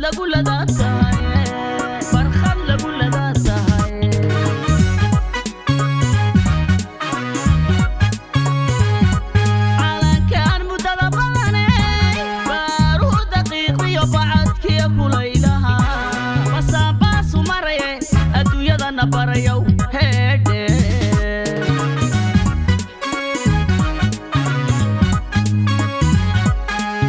Lagu ladaa tahay, farxad lagu ladaa tahay. Calankaan muddada badanay baaruur daqiiqiyo bacadkiyo kulaylaha basaabaasu maraye adduunyadana barayow heedhe.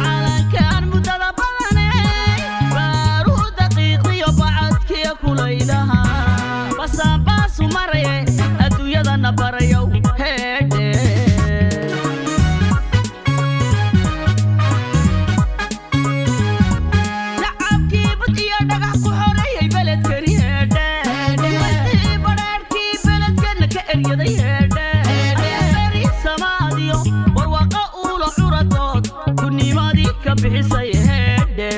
Calankaan muddada badanay baaruur daqiiqiyo bacadkiyo kulaylaha basaabaasu maraye adduunyadana barayow heedhe. Shacabkii bud iyo dhagax ku xoreeyey beledkani heedhe, intii badhaadhkii beledkana ka eryaday heedhe, beri samaadiyo barwaaqo uula curadood gudnimadii ka bixisay heedhe.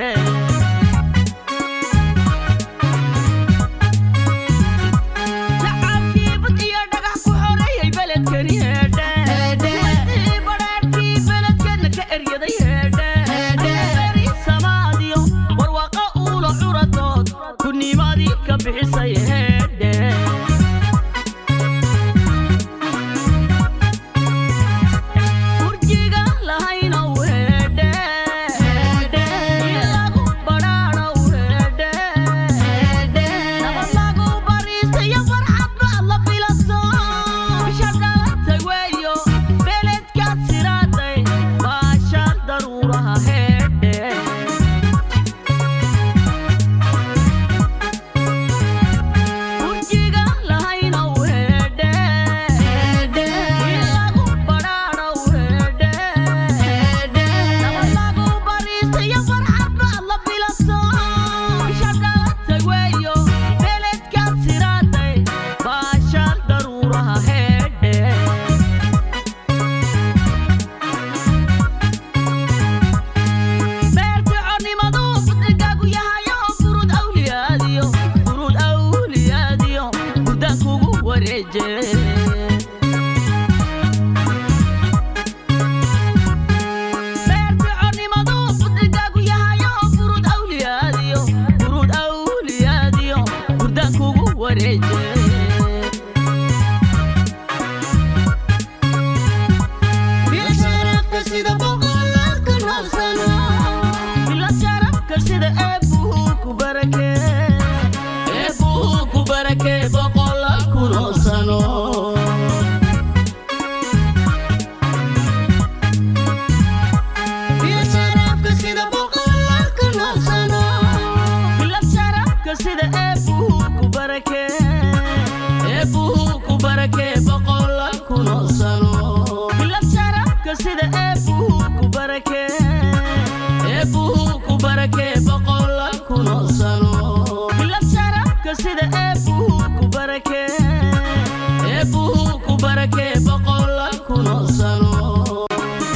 Shacabkii bud iyo dhagax ku xoreeyey beledkani heedhe, intii badhaadhkii beledkana ka eryaday heedhe, beri samaadiyo barwaaqo uula curadood gudnimadii ka bixisay